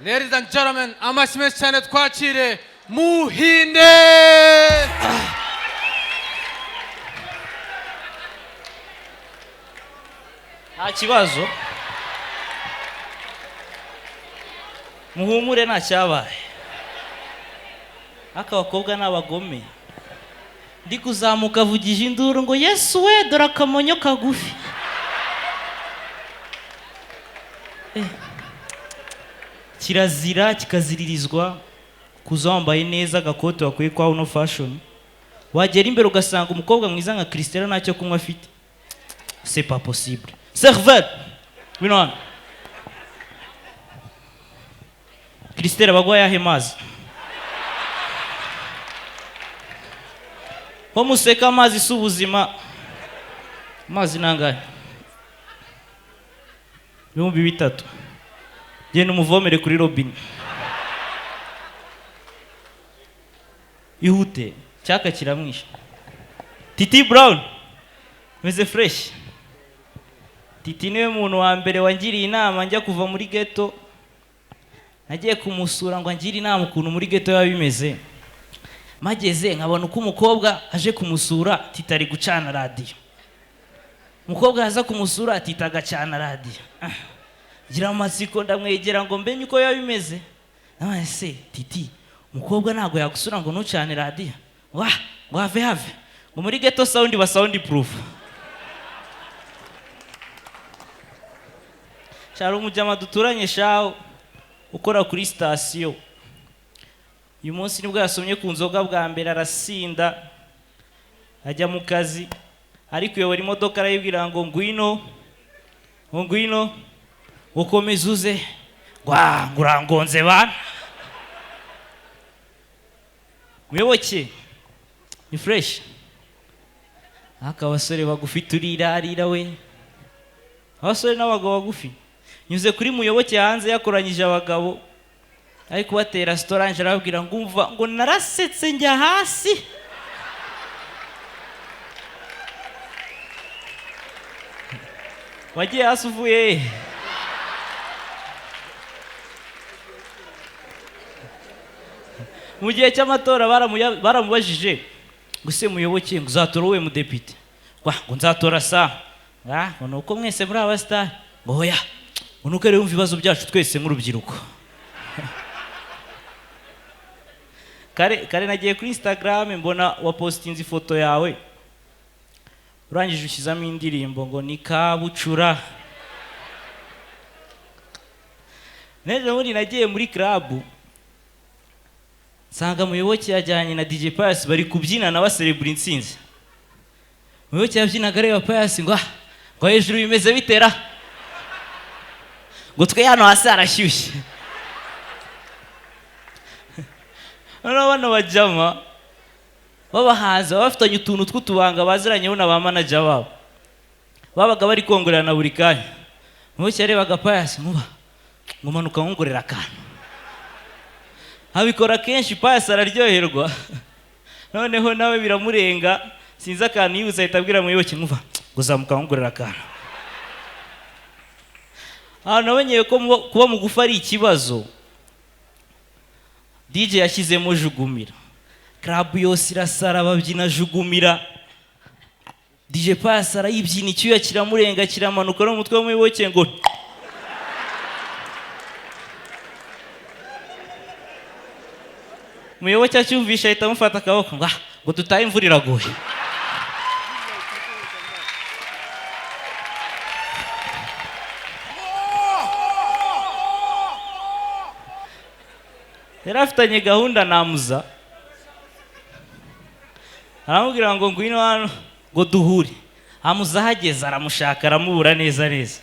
Ladies and gentlemen, amashyi menshi cyane, twakire Muhinde. Nta kibazo, muhumure, nta cyabaye. Ariko abakobwa ni abagome. Ndi kuzamuka avugije induru ngo: "Yesu we, dore akamonyo kagufi!" Eh. Kirazira kikaziririzwa kuza wambaye neza, agakote wakwiye kwa uno fashion, wagera imbere ugasanga umukobwa mwiza nka Christella ntacyo kunywa afite. C'est pas possible. Serveur, ngwino hano. Christella, baguha ayahe mazi? Ko museka, amazi si ubuzima? Amazi ni angahe? 3000. Genda umuvomere kuri robine, ihute, cyaka kiramwishe. Titi Brown, meze fresh. Titi niwe muntu wa mbere wangiriye inama njya kuva muri ghetto. Nagiye kumusura ngo angire inama ukuntu muri ghetto biba bimeze. Mageze nkabona uko umukobwa aje kumusura, Titi ari gucana radiyo. Umukobwa yaza kumusura, Titi agacana radiyo. Ah, ngira amatsiko, ndamwegera ngo mbenye uko biba bimeze. Nabaye se Titi, umukobwa ntabwo yagusura ngo ntucane radiyo? Wa ngo have have, ngo muri ghetto sound ba sound proof. Shara, umujyama duturanye shaho ukora kuri sitasiyo, uyu munsi nibwo yasomye ku nzoga bwa mbere, arasinda, ajya mu kazi, ari kuyobora imodoka, arayibwira ngo ngwino, ngo ngwino, ukomeze uze, ngo ah, ngo urangonze bana. Muyoboke, ni fresh. Aka abasore bagufi turirarira we, abasore n'abagabo bagufi. Nyuze kuri Muyoboke hanze, yakoranyije abagabo, ari kubatera sitoranje, arababwira ngo umva, ngo narasetse njya hasi. Wagiye hasi uvuye he? Mu gihe cy'amatora baramubajije ngo: "Se Muyoboke, ngo uzatora uwe mudepite?" Ngo nzatora sa. Ah, ngo ni uko mwese muri abasitari? Ngo hoya, ngo ni uko rero yumva ibibazo byacu twese nk'urubyiruko. Kare kare nagiye kuri Instagram, mbona wapositinze ifoto yawe, urangije ushyizamo indirimbo ngo ni kabucura. N'ejo bundi nagiye muri club, nsanga Muyoboke yajyanye na DJ Pius, bari kubyinana baserebura intsinzi. Muyoboke yabyinaga areba Pius ngo: "Ah, ngo hejuru bimeze bitera?" Ngo twe hano hasi harashyushye. Noneho bano bajama b'abahanzi baba bafitanye utuntu tw'utubanga baziranyeho na ba manager babo, babaga bari kongorerana buri kanya. Muyoboke yarebaga Pius nkuba ngo manuka nkongorera akantu, abikora kenshi. Pius araryoherwa, noneho nawe biramurenga, sinzi akantu yibutse, ahita abwira Muyoboke nkuba ngo zamuka nkongorera akantu. Ahantu nabonye ko kuba mugufi ari ikibazo, DJ yashyizemo Jugumira, club yose irasara, babyina Jugumira. DJ Pius arayibyina, icyuya kiramurenga, kiramanuka no mu mutwe w'Umuyoboke ngo Muyoboke acyumvisha ahita amufata akaboko ngo: "Ah, ngo dutahe, imvura iraguye." Yari afitanye gahunda namuza, aramubwira ngo ngwino hano ngo duhure. Amuza ahageze aramushaka, aramubura neza neza,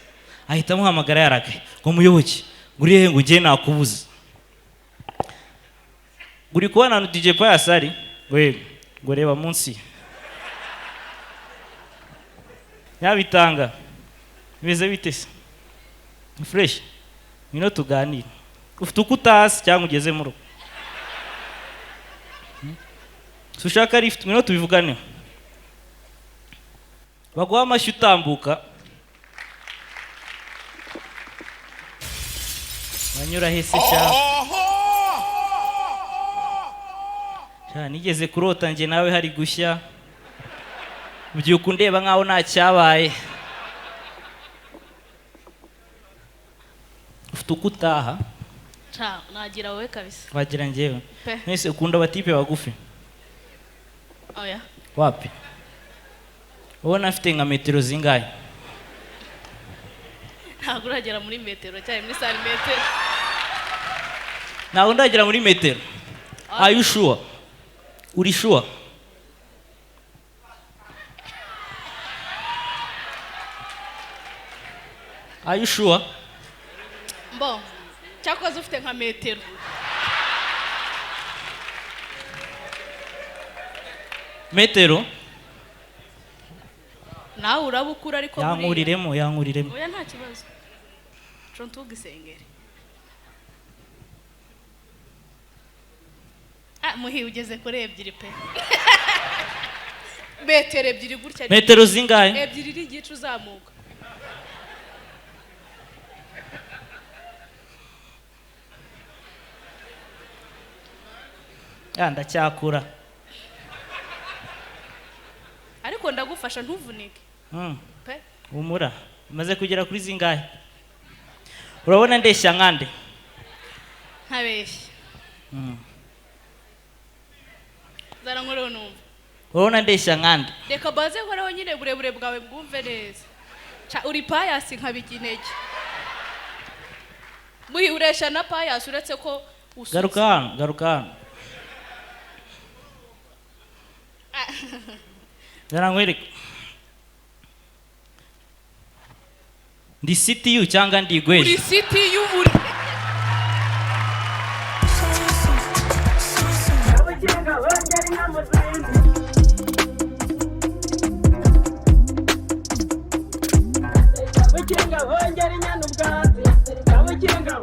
ahita amuhamagara yarakaye ngo: "Muyoboke, ngo uri hehe? Ngo ugiye nakubuze, ngo uri kubona ahantu DJ Pius ari?" Ngo yego. Ngo reba munsi. Nyabitanga, bimeze bite se? Ni fresh. Ngwino tuganire. Ufite uko utazi cyangwa ugeze mu rugo? Si ushaka lift? Ngwino tubivuganeho. Baguha amashyi utambuka. Wanyura he se sha? Sha, nigeze kurota njye nawe hari gushya, ubyuka undeba nkaho nta cyabaye. Ufite uko utaha. Ca nagira wowe kabisa. Wagira njyewe? Pe. Mwese ukunda abatipe bagufi? Oya. Wapi, ubona afite nka metero zingahe? Ntabwo uragera muri metero cyane, muri santimetero. Ntabwo ndagera muri metero. Are you sure? Uri sure? Are you sure? Mbo cyakoze ufite nka metero. Metero. Nawe uraba ukura ariko buriya- Yankuriremo, yankuriremo. Oya, nta kibazo, co ntugisengere. Ah, muhi, ugeze kuri ebyiri pe, metero ebyiri gutya. Metero zingahe? Ebyiri n'igice uzamuka. Ya, ndacyakura. Ariko ndagufasha, ntuvunike. Pe. Humura. Umaze kugera kuri zingahe? Urabona ndeshya nkande? Ntabeshye, zara nkoreho numva. Urabona ndeshya nkande? Reka baze nkoreho nyine, burebure bwawe bwumve neza. Ca uri payasi nkabijya intege. Muhi, uresha na payasi uretse ko usutse. Garuka hano, garuka hano. Nkwereke, ndi CTU cyangwa ndi Uri igweje? siti y'uburi. Abakinga bongera inama zindi. Abakinga bongera inyana ubwatsi. Abakinga.